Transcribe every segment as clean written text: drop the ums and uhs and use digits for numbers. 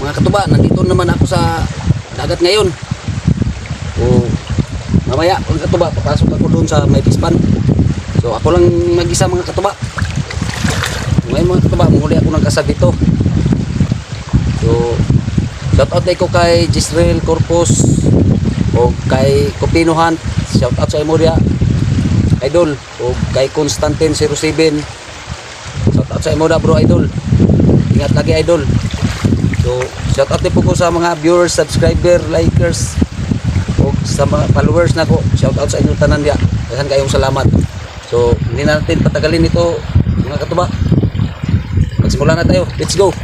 mga katuba, nandito naman ako sa dagat ngayon. O mamaya mga katuba, papasok ako doon sa may pispan. So ako lang mag-isa mga katuba. Ngayon mga katuba, mahuli ako ng kasag dito. So shout out ko kay Jisrael Corpus o kay Copino Hunt. Shout out sa imo dia idol, o kay Constantine 07. Shout out sa imo da bro idol. Ingat lagi idol. So shout out din po ko sa mga viewers, subscriber, likers o sa mga followers na ko. Shout out sa inyo tanan dia. Daghang kayong salamat. So hindi na natin patagalin ito mga katuba. Magsimula na tayo. Let's go.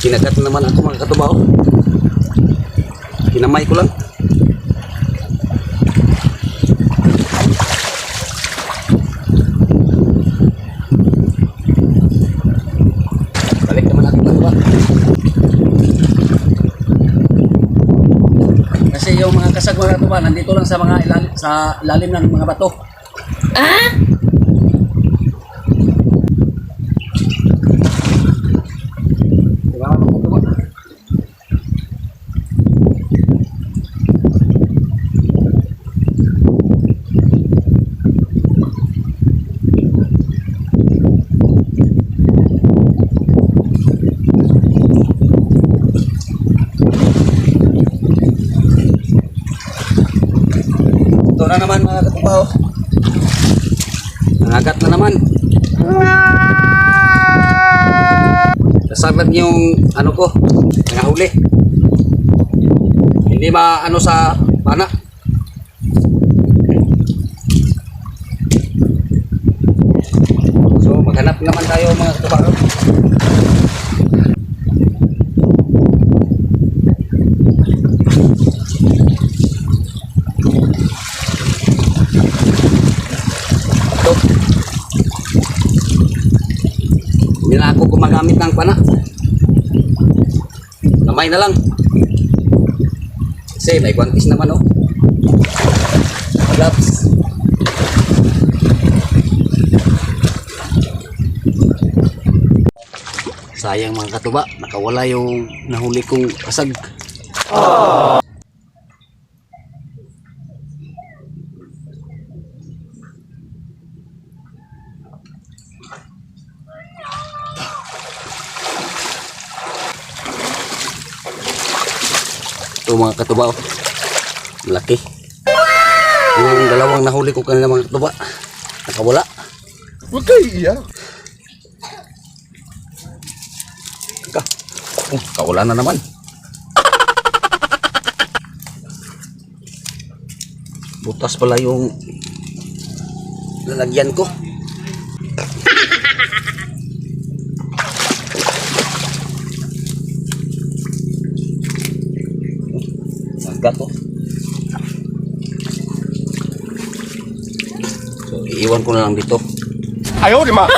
Kinagat naman ako mga katubaw. Kinamay ko lang. Balik naman ako katubaw. Kasi yung mga kasag mga katubaw nandito lang sa mga ilalim ng mga bato. Ah? Ito na naman mga katubaw. Nangagat na naman. Kasagad yung ano ko, nangahuli. Hindi maano sa pana. So maghanap naman tayo mga katubaw. Hindi na ako gumagamit ng pana. Kamay na lang. Kasi may guantes naman oh. Gloves. Sayang mga katuba, nakawala yung nahuli kong kasag. Oh. Ito mga katuba, malaki. Yung dalawang nahuli ko kanina mga katuba, nakawala. Huwag kayo iiyak. Kawala na naman. Butas pala yung lalagyan ko. Gato. So iiwan ko na lang dito. Ayaw di ma.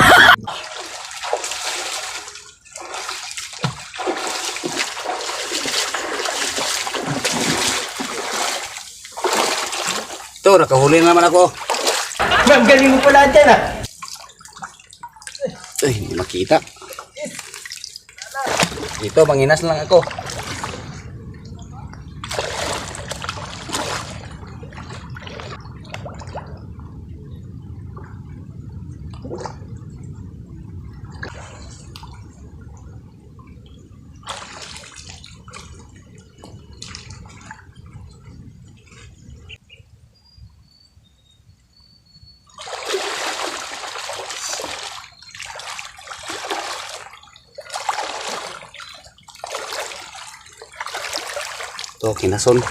Ito, nakahuli na naman ako. Ang galing mo pala dyan ah. Ay, hindi makita. Dito, manginas lang ako. Ito, kinason.